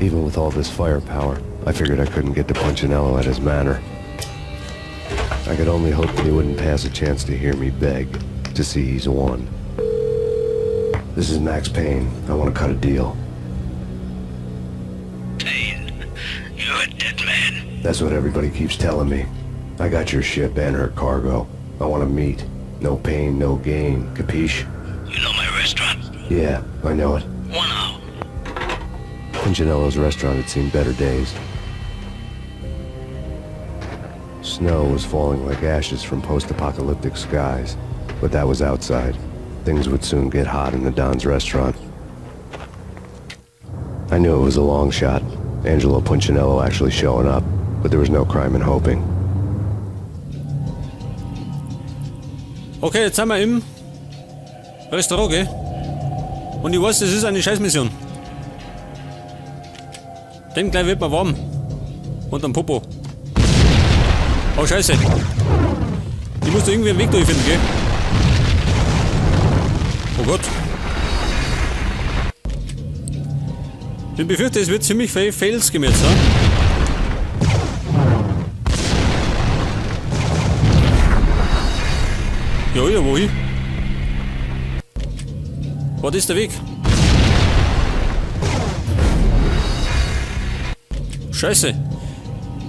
Even with all this firepower, I figured I couldn't get to Punchinello at his manor. I could only hope that he wouldn't pass a chance to hear me beg, to see he's won. This is Max Payne. I want to cut a deal. Payne, you're a dead man. That's what everybody keeps telling me. I got your ship and her cargo. I want to meet. No pain, no gain. Capiche? You know my restaurant? Yeah, I know it. 1 hour. Punchinello's restaurant had seen better days. Snow was falling like ashes from post-apocalyptic skies, but that was outside. Things would soon get hot in the Don's restaurant. I knew it was a long shot, Angelo Punchinello actually showing up, but there was no crime in hoping. Okay, jetzt sind wir im Restaurant, gell? Und ich weiß, das ist eine Scheißmission. Denn gleich wird man warm. Und am Popo. Oh, Scheiße. Ich muss da irgendwie einen Weg durchfinden, gell? Oh Gott. Ich befürchte, es wird ziemlich viel Fails geben jetzt, ne? Ja, ja, wohin? Was ist der Weg? Scheiße.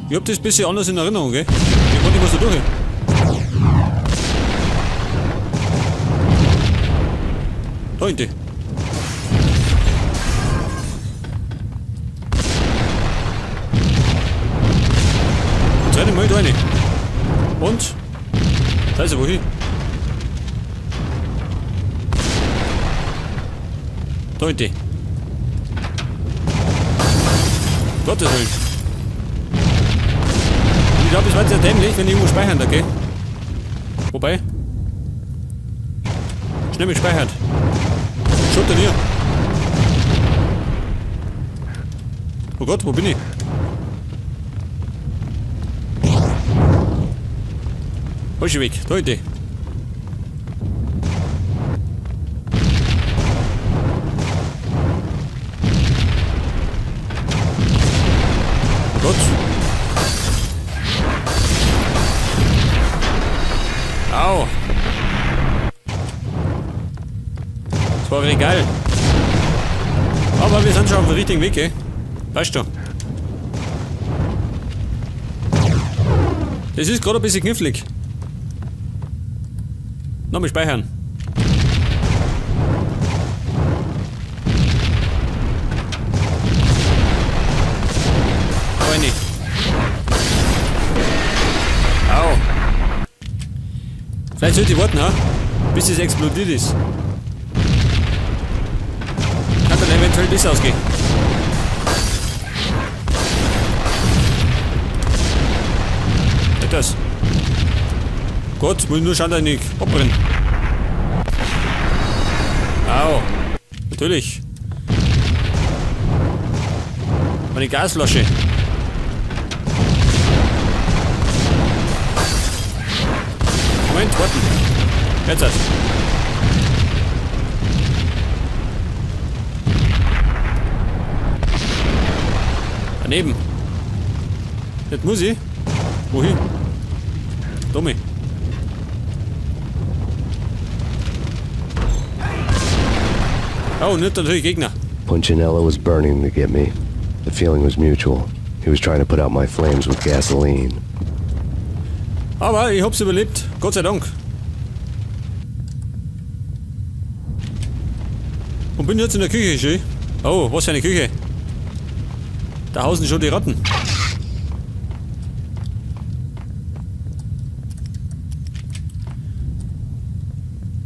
Ich hab das ein bisschen anders in Erinnerung, gell? Ich konnte was da durch. Da hinten. Jetzt renne ich mal da rein. Und? Scheiße, wohin? Da hinten. Gottes Willen. Und ich glaube, es war sehr dämlich, wenn ich irgendwo speichern da, gell? Wobei. Schnell mit gespeichert. Schaut denn hier? Oh Gott, wo bin ich? Falscher Weg, da hinten. Oh Gott. Au. Das war richtig geil. Aber wir sind schon auf dem richtigen Weg, gell? Weißt du. Das ist gerade ein bisschen knifflig. Nochmal speichern. Rein. Au. Vielleicht sollte ich warten, ha? Bis es explodiert ist. Kann dann eventuell besser ausgehen. Etwas. Gott, muss ich nur schauen, dass ich nicht abbrenne. Au. Natürlich. Meine Gasflasche. Moment, warten. Jetzt halt. Daneben. Jetzt muss ich. Wohin? Tommy. Oh, nicht natürlich Gegner. Punchinello was burning to get me. The feeling was mutual. He was trying to put out my flames with gasoline. Aber ich hab's überlebt. Gott sei Dank. Und bin jetzt in der Küche, schön. Oh, was für eine Küche. Da hausen schon die Ratten.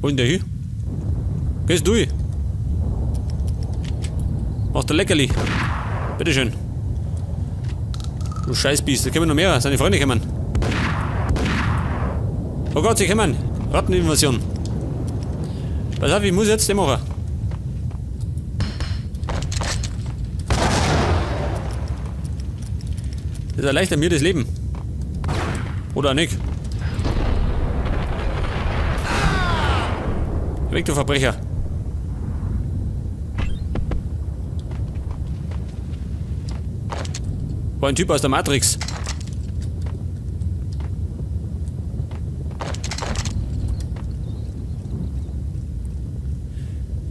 Wo ist denn der hin? Gehst du? Mach der Leckerli. Bitteschön. Du Scheißbiest, da kommen noch mehr. Seine Freunde kommen. Oh Gott, sie kommen. Ratteninvasion. Pass auf, ich muss jetzt den machen. Das erleichtert mir das Leben. Oder nicht? Weg, du Verbrecher. War ein Typ aus der Matrix.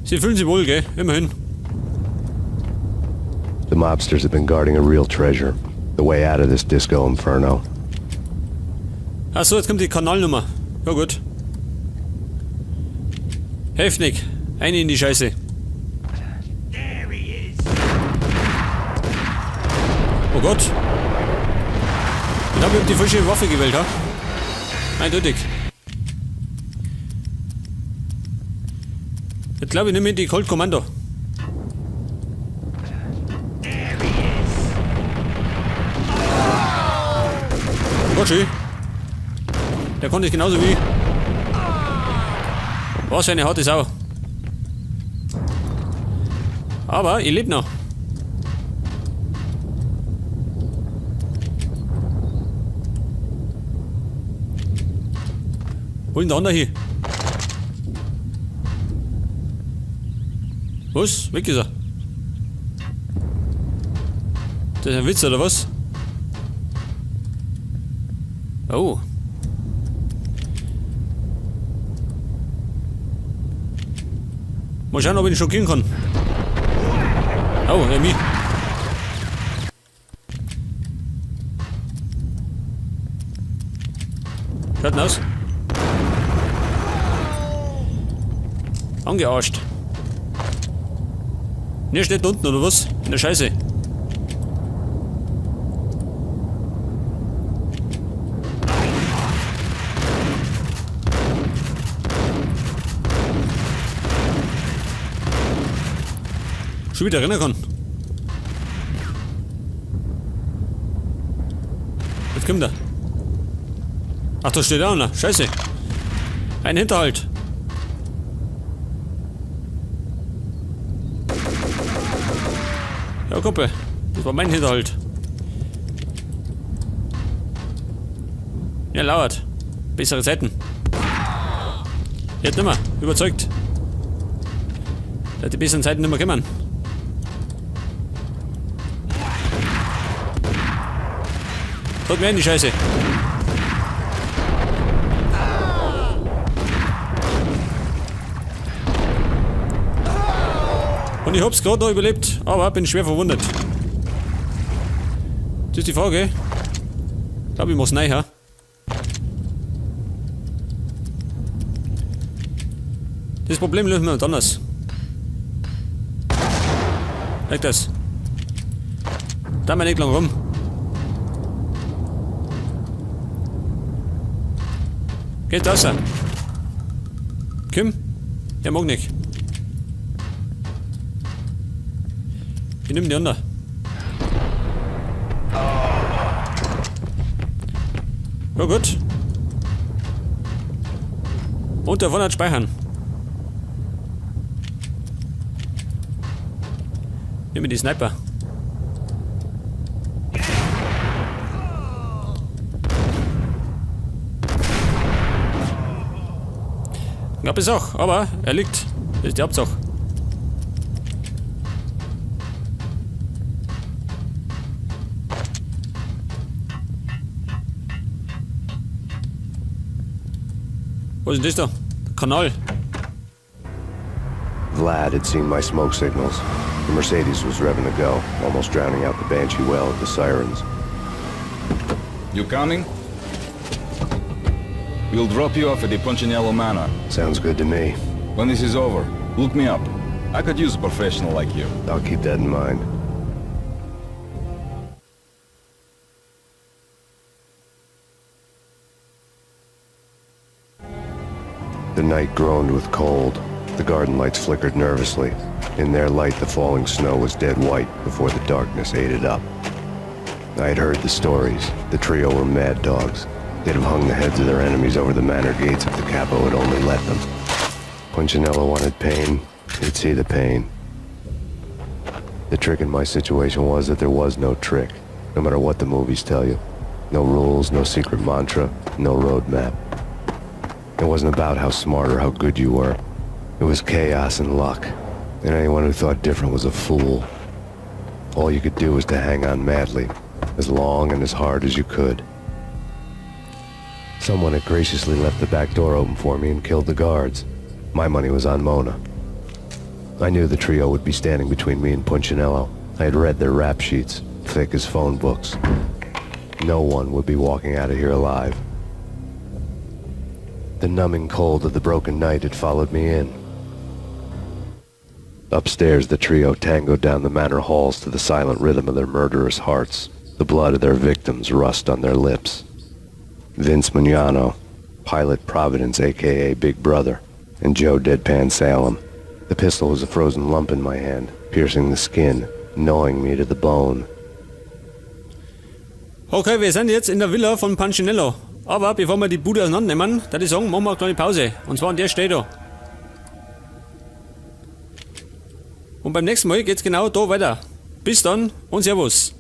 Sie fühlen sich wohl, gell? Immerhin. The mobsters have been guarding a real treasure, the way out of this disco inferno. Achso, jetzt kommt die Kanalnummer. Ja gut. Heftig. Eine in die Scheiße. Oh Gott. Ich glaube, ich hab die falsche Waffe gewählt, ha? Eindeutig. Jetzt glaube ich, nehme ich die Colt Commando. Oh Gott, schön. Der konnte ich genauso wie. Was für eine harte Sau. Aber ich lebe noch. Wo ist denn der andere hier? Was? Weg ist er. Das ist ein Witz, oder was? Oh. Mal schauen, ob ich ihn schockieren kann. Oh, er mich. Schaut denn aus? Angearscht. Ne, steht unten, oder was? In der Scheiße. Schon wieder rennen kann. Jetzt kommt er. Ach, da steht auch einer. Scheiße. Ein Hinterhalt. Ja, Kumpel. Das war mein Hinterhalt. Ja, lauert. Bessere Zeiten. Jetzt nimmer. Überzeugt. Dass die besseren Zeiten nimmer kommen. Tut mir in die Scheiße. Und ich hab's gerade noch überlebt, aber bin schwer verwundet. Das ist die Frage. Ich glaube, ich mach's neu, ha? Das Problem lösen wir anders. Leg das. Da mal nicht lang rum. Geht raus. Kim? Der mag nicht. Ich nehm die andere. Ja gut. Und der hat speichern. Nimm mir die Sniper. Gab es auch, aber er liegt. Das ist die Hauptsache. Was ist denn das da? Der Kanal. Vlad had seen my smoke signals. The Mercedes was revving to go, almost drowning out the banshee wail of the sirens. You coming? We'll drop you off at the Punchinello Manor. Sounds good to me. When this is over, look me up. I could use a professional like you. I'll keep that in mind. The night groaned with cold. The garden lights flickered nervously. In their light, the falling snow was dead white before the darkness ate it up. I had heard the stories. The trio were mad dogs. They'd have hung the heads of their enemies over the manor gates if the capo had only let them. Punchinello wanted pain. He'd see the pain. The trick in my situation was that there was no trick, no matter what the movies tell you. No rules, no secret mantra, no roadmap. It wasn't about how smart or how good you were. It was chaos and luck, and anyone who thought different was a fool. All you could do was to hang on madly. As long and as hard as you could. Someone had graciously left the back door open for me and killed the guards. My money was on Mona. I knew the trio would be standing between me and Punchinello. I had read their rap sheets, thick as phone books. No one would be walking out of here alive. The numbing cold of the broken night had followed me in. Upstairs, the trio tangoed down the manor halls to the silent rhythm of their murderous hearts, the blood of their victims rust on their lips. Vince Mugnano, Pilot Providence, aka Big Brother, and Joe Deadpan Salem. The pistol was a frozen lump in my hand, piercing the skin, gnawing me to the bone. Okay, wir sind jetzt in der Villa von Punchinello. Aber bevor wir die Bude auseinandernehmen, da ich sagen, machen wir eine kleine Pause. Und zwar an der Stelle da. Und beim nächsten Mal geht's genau da weiter. Bis dann und Servus.